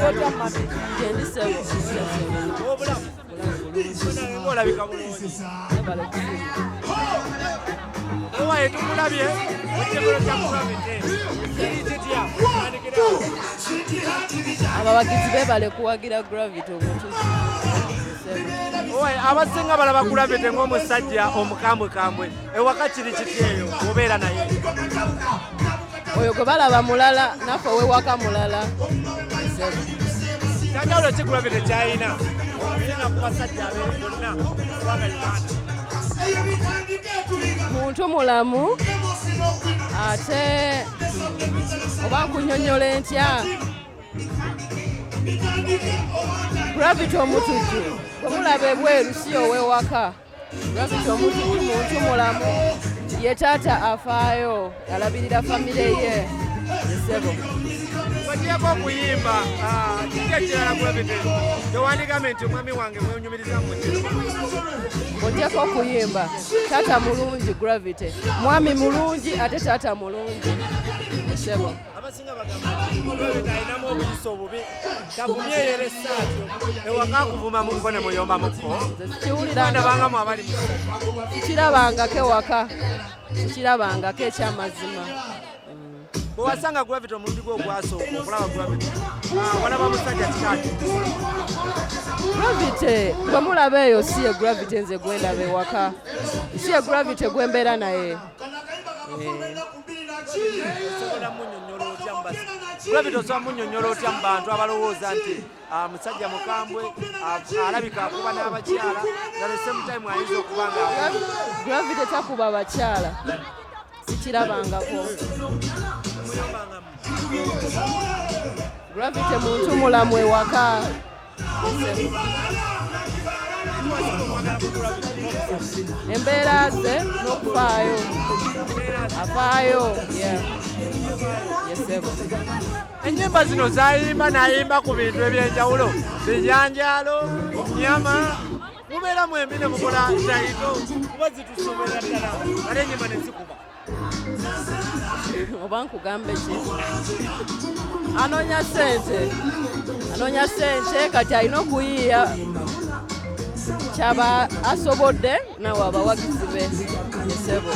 Oli otya, mami? Gyendi, ssebo. Obulamu naye ng'olabika bulungi. Webale kusiima. Owaye, tukulabye mu kivvulu kya Gravity. Kiri kitya? Tandikirawo. Abawagizi bebale kuwagira Gravity omutuzi. Owaye, abasinga balaba Gravity ng'omusajja omukambwekambwe. Ewaka kiri kitya eyo obeera naye? Oyo gwe balaba mulala, naffe owewaka mulala. Kyanjawulo ki Gravity kyayina okusinga ku basajja abe bonna kubanga Uganda? Muntu mulamu ate oba nkunyonyola entya? Gravity Omutujju gwe mulaba ebweru si owewaka. Gravity Omutujju muntu mulamu, ye taata afaayo, alabirira famire ye, ssebo. Bagyeko okuyimba, kiki ekirala Gravity tewandigambe nti omwami wange mwenyumiriza mu kino? Ng'ogyeko okuyimba, taata mulungi. Gravity mwami mulungi ate taata mulungi, ssebo. Abasinga bagamba nti Gravity alinamu obuyisa obubi, tavumye yera essaati. Ewaka akuvuma mukko ne muyomba mukko? Nze sikiwulira. Ndabangamu abali mu Sikirabangako ewaka, sikirabangako ekyamazima. Bwe wasanga Gravity omulundi gwe ogwasooka okulaba Gravity, walaba musajja kikati? Gravity gwe mulaba eyo si ye Gravity nze gwendaba ewaka, si ye Gravity gwembeera naye. Osobola munyonnyola otya mu basi Gravity? Osobola munyonnyola otya mu bantu abalowooza nti musajja mukambwe, alabika akuba n'abakyala, nga the same time ayinza okuba nga Gravity takuba bakyala, sikirabangako. Muyombangamu? Gravity muntu mulamu ewaka. Embeera ze n'okufaayo, afaayo, yeah. Yes, ssebo. Ennyimba zino zayimba, nayimba ku bintu ebyenjawulo, bijanjaalo, nyama, mubeera mwembi ne mukola title, kuba zitusoberera ddala ate ennyimba ne zikuba. Oba nkugambe ki? Anoonya ssente, anoonya ssente. Kati alina okuyiiya kyaba asobodde nawe abawagizi be, ssebo.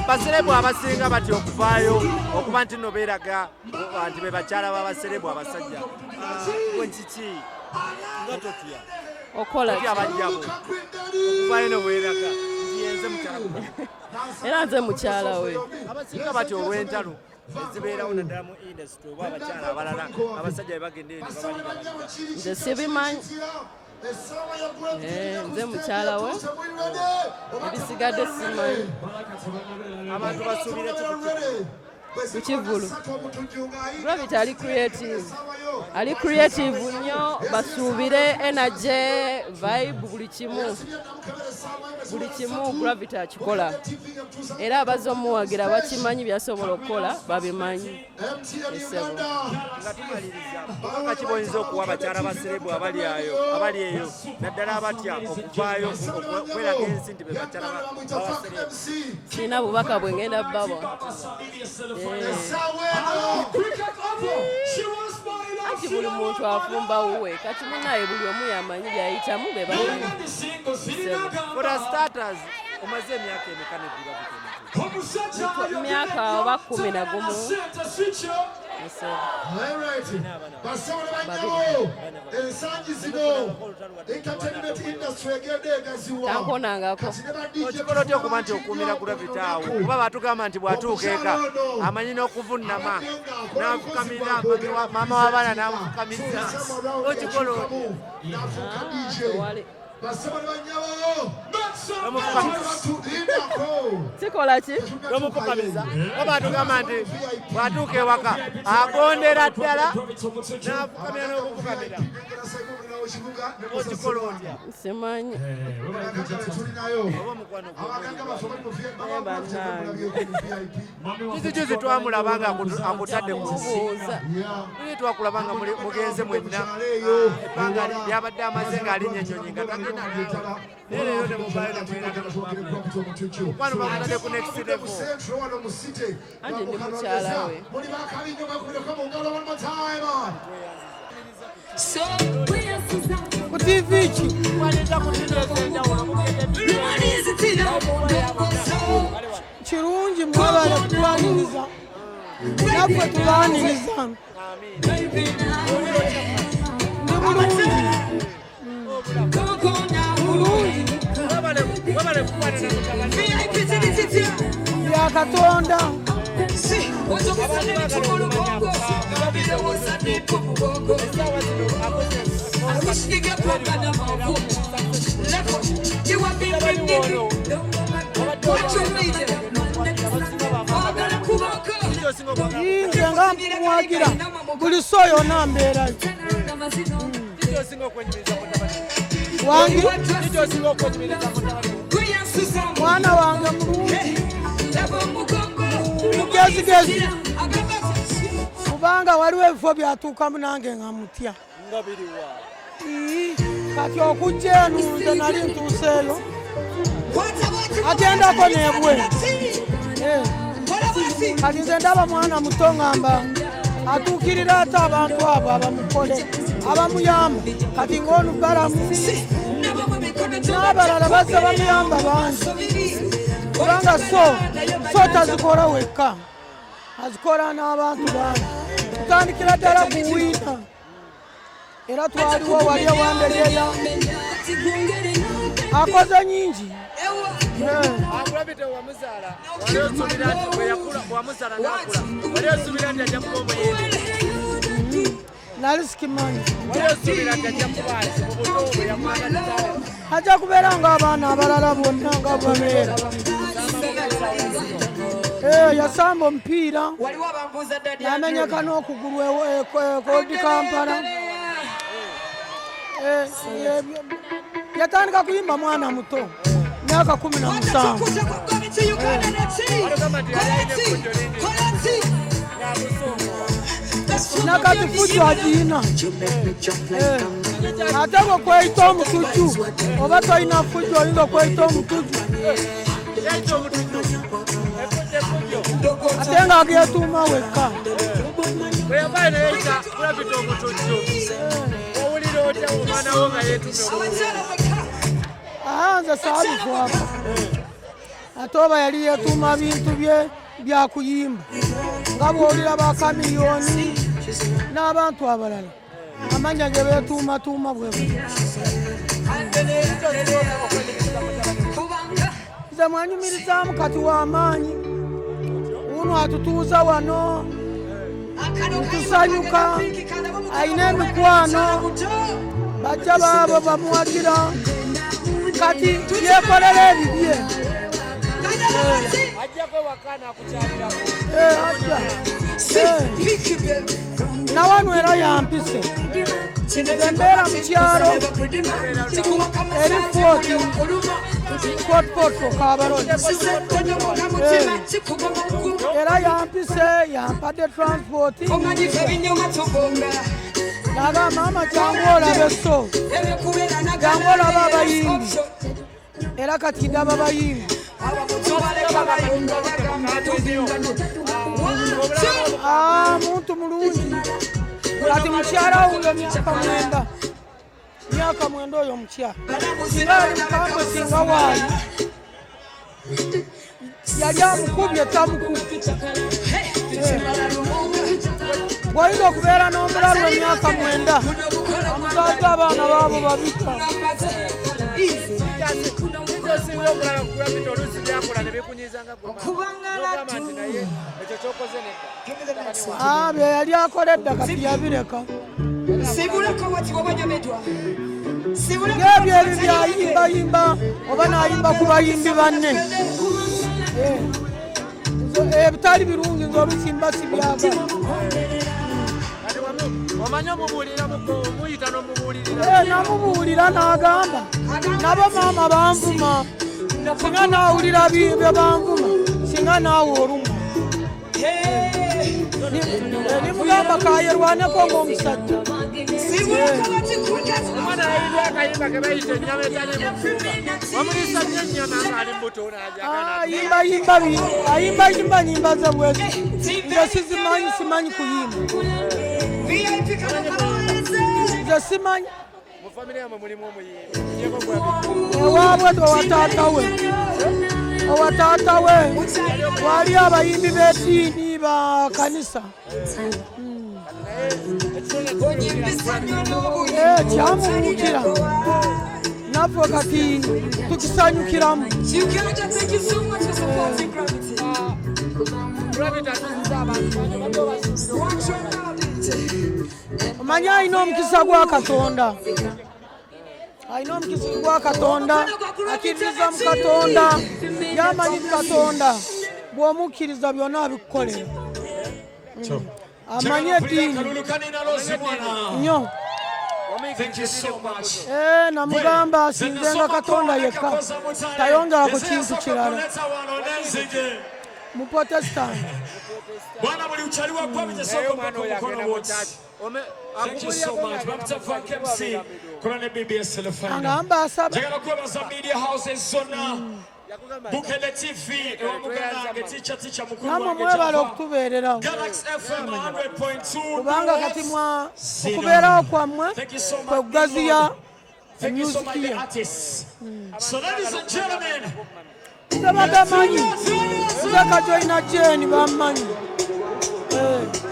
Baserebu abasinga batya okuvaayo okuba nti nno beeraga nti be bakyala b'abaserebu abasajja. Gwe kiki nga totya? Okola Totya abajjabo okuvaayo ne weeraga nti yenze mukyala guno? Era nze mukyala we. Abasinga batya olw'entalo ezibeerawo naddala mu industry, oba abakyala abalala abasajja be bagenda eyo ne babalira bajja. Nze sibimanyi. Nze mukyala we, ebisigadde simanyi. Abantu basuubira ki ku kivvulu? Ku kivvulu, Gravity ali creative, ali creative nnyo. Basuubire energy, vibe, buli kimu, buli kimu Gravity akikola. Era abazze omuwagira bakimanyi byasobola okukola, babimanyi, ssebo. Nga tumaliriza, bubaka ki bwoyinza okuwa abakyala ba serebu abali ayo, abali eyo, naddala abatya okuvaayo okweraga ensi nti be bakyala babaserebu? Sirina bubaka bwe ngenda bbabwa. Anti buli muntu afumba wuwe. Kati munaye buli omu yamanyi byayitamu, be bamanyi. For the starters, omaze emyaka emeka ne Gravity? Myaka oba 11. Ssebo. Bassebo ne bannyabo, ensangi zino entertainment industry egenda egaziwa. Tankonangako. Kati ne ba DJ Okikola otya okuba nti okuumira Gravity awo, kuba batugamba nti bw'atuuka eka amanyi n'okuvunama n'afukamira maama w'abaana n'amufukamiza? Okikola otya? N'afuuka DJ. Tewali. Bassebo ne bannyabo, Tomufukamiza? tulindako. Sikola ki? Tomufukamiza, kuba batugamba nti bw'atuuka ewaka agondera ddala n'afukamira n'okufukamira. Okikola otya? Simanyi. Tulinayo Oba omukwano abagagga baffe bali mu Bannange. VIP. Juzi juzi twamulaba nga akutadde ku Kubuuza. Tuli twakulaba nga mugenze mwenna. Ebbanga lyabadde amaze ng'alinnya ennyonyi nga tagenda naawe, naye leero ne muvaayo ne mweraga mukwano bakutadde ku next level. Wano mu city. Anti ndi mukyala we. Muli bakabi nnyo, bakubireko mu ngalo one more time. Ku TV ki? Kirungi mwebale kutwaniriza, naffe tubaaniriza. Ndi bulungi bulungi bya Katonda. Nze nga mwagira buli so yonna mbeerayo. Wange mwana wange mulungi mugezigezi, kubanga waliwo ebifo byatuukamu nange nga mutya. Kati okujja eno nze nali ntuuseeyo, agendako nebweru. Kati nze ndaba mwana muto ngamba atuukirira ate abantu abo abamukole abamuyamba. Kati ng'ono Balamu n'abalala bazze bamuyamba bangi, kubanga so tazikola wekka, azikola n'abantu bangi. Tutandikira ddala ku wiina, era twaliwo wali ewandegeya, akoze nyingi. Nali sikimanyi ajja kubeera ng'abaana abalala bonna nga babeera. Yasamba omupiira n'amenyeka n'okugulu ekodi Kampala. Yatandika kuyimba mwana muto myaka 17. Nakati fujo agiina. Ate gwe kweyita omutujju, oba tolina fujo oyinza okweyita omutujju, ate ng'ageetuuma wekka. Nze saabivaako, ate oba yali yeetuuma bintu bye byakuyimba nga bw'olira ba Kamiliyoni n'abantu abalala amanya ge beetuumatuuma bwe bwe. Nze mwanyumirizaamu kati w'amaanyi uno atutuuza wano ntusanyuka, alina emikwano, bajja baabo bamuwagira, kati yeekolera ebibye. Nawano era yampise embeera mu kyalo eri Fort Portal Kabarole. Era yampise yampadde transport, nagamba maama jangu olabe so, jangu olabe abayimbi. Era kati ndaba bayimbi. Muntu mulungi. Kati mukyala wuyo myaka 9, myaka 9 oyo mukyala singa ali mukambwe, singa waali yali amukubye tamukubye. Bw'oyinza okubeera n'omulalu emyaka 9 amuzadde abaana baabo babita. Bye yali akola edda kati yabireka. Ng'ebyo ebyo byayimbayimba oba n'ayimba ku bayimbi banne ebitali birungi, nze olusimba sibyagala. Namubuulira n'agamba nabo maama banvuma, singa naawulira bye banvuma singa naawe olumwa. Nimugamba kayerwaneko ng'omusajja. Ayimbayimba nyimba ze bwezi, nze sizimanyi, simanyi kuyimba. Nze simanyi. Mu famire yammwe mulimu omuyimbi? Ogyeko Gravity. Ewaabwe owa taata we, owa taata we wali abayimbi b'eddiini ba kanisa. Naye ekitone kimuwukira. Eh, kyamuwukira, naffe kati tukisanyukiramu. Uganda, thank you so much for supporting Gravity. Gravity atuuziza abantu bangi, obadde obasuubira? Watch your mouth. Omanyi alina omukisa gwa Katonda, alina omukisa gwa Katonda, akkiririza mu Katonda, yamanyi Katonda bw'omukkiriza byonna abikukolera. Amanyi eddiini nnyo. Thank you so much. Eh, namugamba asinzenga Katonda yekka, tayongera ku kintu kirala, mu Protestant. Bwana buli uchali wa Gravity Naye soko omwana oyo mkono agenda mu wote. church. Thank you so much. Bapta Frank MC. Kola ne BBS Telefina. Angamba asaba. Njagala kwebaza media houses zonna. Yakugamba Bukede TV ewa Muganange teacher teacher mukulu Namwe wange mwebala Java. okutubeererawo. Galaxy FM 100.2. Kubanga kati mwa Zina. okubeerawo kwammwe Thank you so much. kwe kugaziya Thank you so much, music the ye. artists. So, ladies and gentlemen, Nze bagamanyi, nze Kajoyina Jeni bammanyi. Eh.